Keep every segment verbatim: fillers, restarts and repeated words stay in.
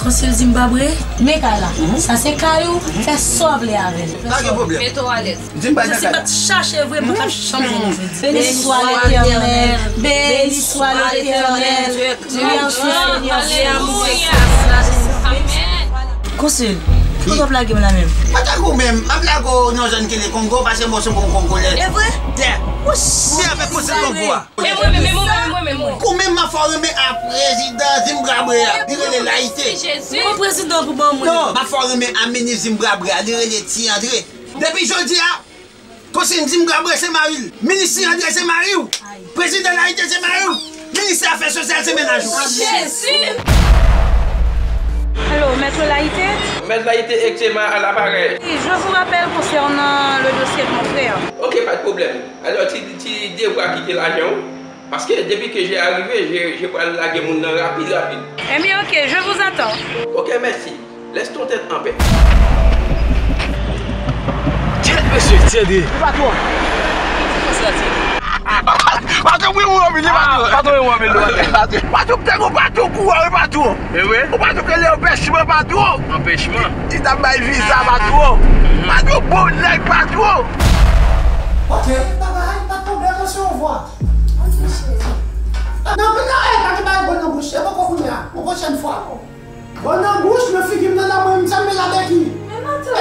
Konsil Zimbabre, men kay la. Sa se kay ou, fè sa w vle avè l. Pa gen pwoblèm. Mete w alèz. Di m bay kay la. Si m pa t chache vre, m pa t ap janm konn ou jodi. Béni soit l'Éternel, béni soit l'Éternel. Merci Seigneur. Konsil, kote w ap lage m la menm? Mwen tankou menm, m ap lage w nan zòn ki rele Kongo, paske mwen se bon Kongolè. E vre? Yeah. Ou se avèk Konsil Kongo a. E mwen menm, e mwen menm, e mwen menm. Kou menm m ap fè w renmen a prezidan Zimbabre a, li rele Layite. Mwen prezidan pou ban mwen. Non, m ap fè w renmen a minis Zimbabre a, li rele Ti Andre. Depi jodi a, Konsil Zimbabre se mari l. Minis Ti Andre se mari w. Prezidan Layite se mari w. Minis afè sosyal se mennaj ou. Jezi! Allô, Maître Laïté? Maître Laïté, excusez-moi, à l'appareil. Oui, je vous rappelle concernant le dossier de mon frère. Ok, pas de problème. Alò, ti, ti devwa ki te lajan w, paske depi ke je arive, je, je pral lage moun nan rapid, rapid. Eh bien, ok, je vous attends. Ok, mèsi. Laisse ton tête en paix. Kèt mesye, Ti Andre. Patwon. Patwon, wi, wi, wi, patwon. Patwon, wi, wi, wi. Patwon, patwon, patwon, kouri, patwon. E wi? Ou patwon, ke lè anpèchman, patwon. Anpèchman? Li t ap bay viza, patwon. Patwon, bon nèg, patwon. Ok, bagay, pa t pwoblèm, mesye, au revoir. Non, men non, eh, pa gen bagay bon nan bouch. E poko kounye a, yon pwochèn fwa. Bon nan bouch, nan figi m, nan nan mwen, m, sa m met la bèki.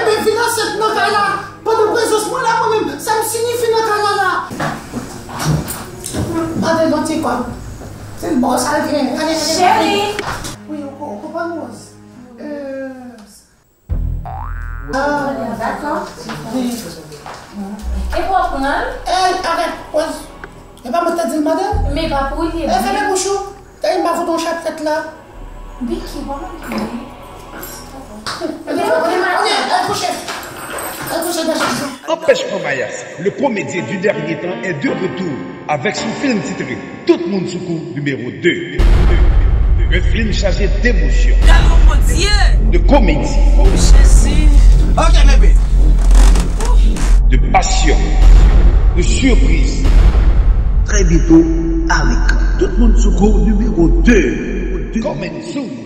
Ebyen, vin ansent nan kay la. Pandan prezans mwen la, mwen menm, sa m siyifi nan kay la la. Gade yon ti kòb. Se l bon sa l gen. Gade, gade, gade. Cheri. Wi, ou ko-, ou konprann, Rose? Euh, Ah, dakò. E pou w pran l? E, avèk pòz. E pa mwen te di l mande l? Men pa pou li. E, fèmen bouch ou. Te m pa fout yon chat tèt la. Biki, w pa mande. E, kouche. E, kouche, kouche. Empêchement Mayas, le comédien du dernier temps est de retour avec son film titré Tout moun sou kou numéro deux. Un film chargé d'émotions, de comédie, de passion, de surprise. Très bientôt à l'écran. Tout moun sou kou numéro deux. Coming soon.